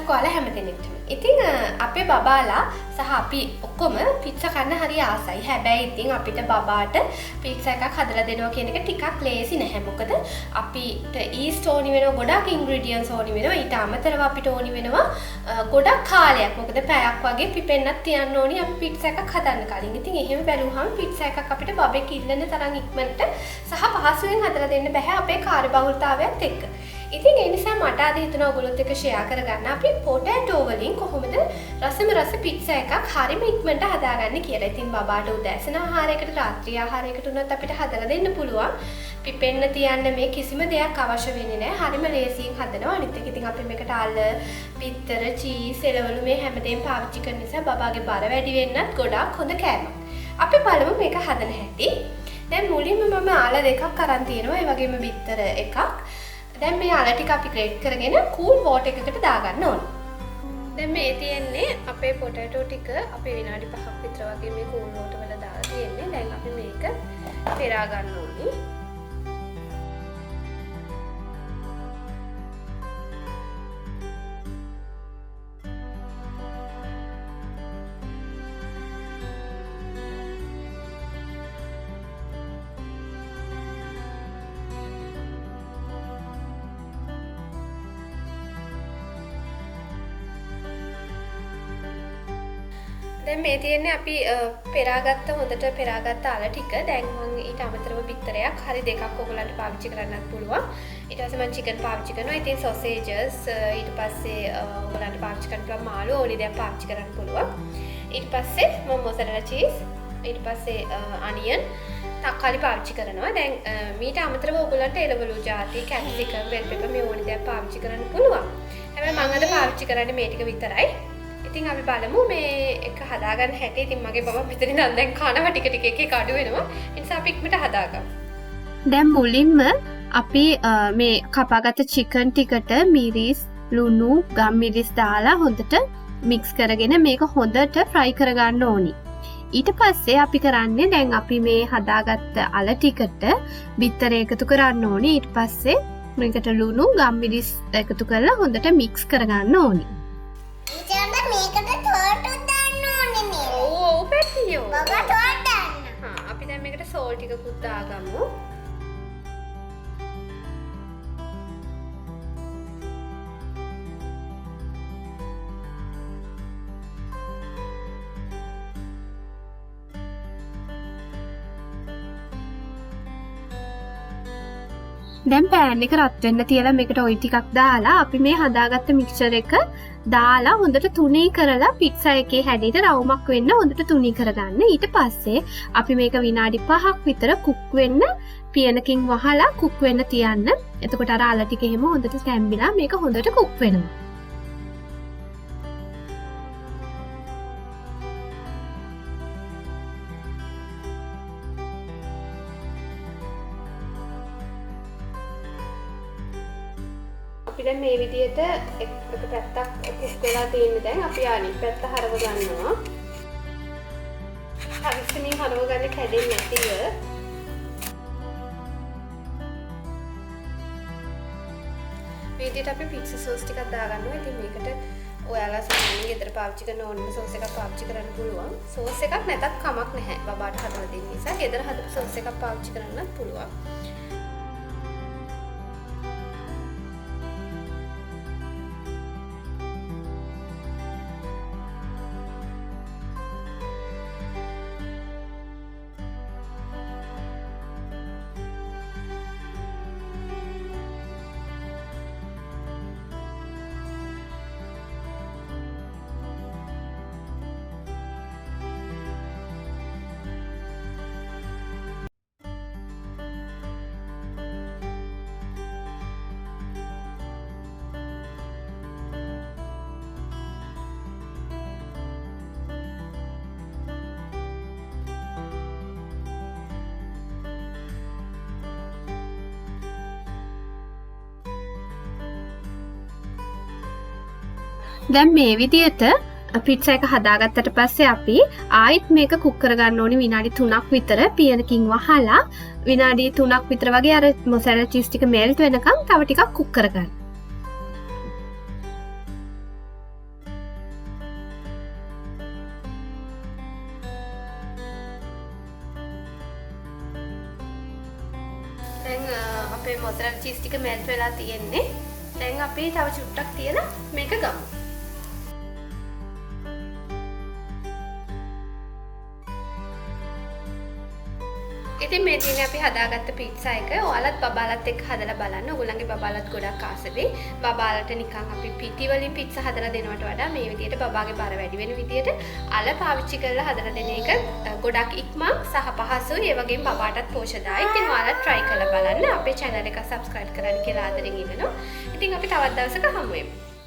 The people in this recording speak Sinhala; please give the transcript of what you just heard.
දවසක් ඔයාලා හැමදෙනෙක්ටම. ඉතින් අපේ බබාලා සහ අපි ඔක්කොම පිට්සා කන්න හරි ආසයි. හැබැයි ඉතින් අපිට බබාට පිට්සා එකක් හදලා දෙනවා කියන එක ටිකක් ලේසි නැහැ. මොකද අපිට ඊස්ට් ඕනි වෙනවා, ගොඩක් ඉන්ග්‍රීඩියන්ට්ස් ඕනි වෙනවා. ඊට අමතරව අපිට ඕනි වෙනවා ගොඩක් කාලයක්. මොකද පැයක් වගේ පිපෙන්නත් තියන්න ඕනි අපි පිට්සා එකක් හදන්න කලින්. ඉතින් එහෙම බැලුවහම පිට්සා එකක් අපිට බබෙක් ඉල්ලන තරම් ඉක්මනට සහ පහසුවෙන් හදලා දෙන්න බැහැ අපේ කාර්යබහුලතාවයත් එක්ක. ඉතින් ඒ නිසා මට අද හිතුණා ඔයගොල්ලොත් එක්ක ෂෙයා කරගන්න අපි පොටෑටෝ වලින් කොහොමද රසම රස පිට්සා එකක් හරිම ඉක්මනට හදාගන්නේ කියලා. ඉතින් බබාට උදෑසන ආහාරයකට රාත්‍රී ආහාරයකට උනත් අපිට හදලා දෙන්න පුළුවන්. පිපෙන්න තියන්න මේ කිසිම දෙයක් අවශ්‍ය වෙන්නේ නැහැ. හරිම ලේසියෙන් හදනවා. අනිත් එක ඉතින් අපි මේකට අල, බිත්තර, චීස්, එළවලු මේ හැමදේම පාවිච්චි කරන නිසා බබාගේ බර වැඩි වෙන්නත් ගොඩාක් හොඳ කෑමක්. අපි බලමු මේක හදන හැටි. දැන් මුලින්ම මම අල දෙකක් අරන් තියෙනවා. ඒ වගේම බිත්තර එකක්. දැන් මේ අල ටික අපි ග්‍රේට් කරගෙන කූල් වෝටර් එකකට දාගන්න ඕනේ. දැන් මේ තියෙන්නේ අපේ පොටේටෝ ටික අපි විනාඩි 5ක් විතර වගේ මේ කූල් වෝටර් වල දාලා තියෙන්නේ. දැන් අපි මේක පෙරා ගන්න ඕනේ. දැන් මේ තියෙන්නේ අපි පෙරාගත්ත හොඳට පෙරාගත්ත අල ටික. දැන් මං ඊට අමතරව බිත්තරයක් හරි දෙකක් ඔයගොල්ලන්ට පාවිච්චි කරන්නත් පුළුවන්. ඊට පස්සේ මං චිකන් පාවිච්චි කරනවා. ඉතින් සොසේජස් ඊට පස්සේ ඔයගොල්ලන්ට පාවිච්චි කරන්න පුළුවන් මාළු ඕනි දෙයක් පාවිච්චි කරන්න පුළුවන්. ඊට පස්සේ මං මොසරෙලා චීස් ඊට පස්සේ අනියන් තක්කාලි පාවිච්චි කරනවා. දැන් මීට අමතරව ඔයගොල්ලන්ට එළවලු ජාති, කැප්සිකම්, බෙල් පෙපර් මේ ඕනි දෙයක් පාවිච්චි කරන්න පුළුවන්. හැබැයි මං අද පාවිච්චි කරන්නේ මේ ටික විතරයි. ඉතින් අපි බලමු මේ එක හදාගන්න හැටි. ඉතින් මගේ බබා මෙතන ඉඳන් දැන් කනවා ටික ටික එක එක අඩු වෙනවා. ඒ නිසා අපි ඉක්මනට හදාගමු. දැන් මුලින්ම අපි මේ කපාගත්ත චිකන් ටිකට මිරිස්, ලුණු, ගම් මිරිස් දාලා හොඳට මික්ස් කරගෙන මේක හොඳට ෆ්‍රයි කරගන්න ඕනි. ඊට පස්සේ අපි කරන්නේ දැන් අපි මේ හදාගත්ත අල ටිකට බිත්තර එකතු කරන්න ඕනි. ඊට පස්සේ මේකට ලුණු, ගම් මිරිස් එකතු කරලා හොඳට මික්ස් කරගන්න ඕනි. මේකට තෝටු දාන්න ඕනේ නේද? ඔව් ඔව් පැටියෝ. බබා තෝටු දාන්න. හා අපි දැන් මේකට සෝල් ටිකකුත් දාගමු. දැන් පෑන් එක රත් වෙන්න තියලා මේකට ඔයිල් ටිකක් දාලා අපි මේ හදාගත්ත මික්ස්චර් එක දාලා හොඳට තුනී කරලා පිට්සා එකේ හැඩයට රවුමක් වෙන්න හොඳට තුනී කරගන්න. ඊට පස්සේ අපි මේක විනාඩි 5ක් විතර කුක් වෙන්න පියනකින් වහලා කුක් වෙන්න තියන්න. එතකොට අර අල ටික එහෙම හොඳට තැම්බිලා මේක හොඳට කුක් වෙනවා. අපි දැන් මේ විදිහට එක පැත්තක් කුක් වෙලා තියෙන්නේ. දැන් අපි අනිත් පැත්ත හරව ගන්නවා. හරියටම හරව ගන්න කැඩෙන්නේ නැතිව. මේ විදිහට අපි පිට්සා සෝස් ටිකක් දාගන්නවා. ඉතින් මේකට ඔයාලා සාමාන්‍යයෙන් ගෙදර පාවිච්චි කරන ඕනම සෝස් එකක් පාවිච්චි කරන්න පුළුවන්. සෝස් එකක් නැතත් කමක් නැහැ. බබාට හදලා දෙන්න නිසා ගෙදර හදපු සෝස් එකක් පාවිච්චි කරන්නත් පුළුවන්. දැන් මේ විදියට පිට්සා එක හදාගත්තට පස්සේ අපි ආයිත් මේක කුක් කරගන්න ඕනි විනාඩි 3ක් විතර පියනකින් වහලා විනාඩි 3ක් විතර වගේ අර මොසරෙලා චීස් ටික මෙල්ට් වෙනකන් තව ටිකක් කුක් කරගන්න. දැන් අපේ මොසරෙලා චීස් ටික මෙල්ට් වෙලා තියෙන්නේ. දැන් අපි තව චුට්ටක් තියලා මේක ගමු. ඉතින් මේ තියෙන්නේ අපි හදාගත්ත පීට්සා එක. ඔයාලත් බබාලත් එක්ක හදලා බලන්න. ඔයගොල්ලන්ගේ බබාලත් ගොඩක් ආස වෙයි. බබාලට නිකන් අපි පිටි වලින් පීට්සා හදලා දෙනවට වඩා මේ විදියට බබාගේ බර වැඩි වෙන විදියට අල පාවිච්චි කරලා හදලා දෙන එක ගොඩක් ඉක්මන් සහ පහසුයි. ඒ වගේම බබාටත් පෝෂදායී. ඉතින් ඔයාලත් try කරලා බලන්න. අපේ channel එක subscribe කරන්න කියලා ආදරෙන් ඉල්ලනවා. ඉතින් අපි තවත් දවසක හමු වෙමු.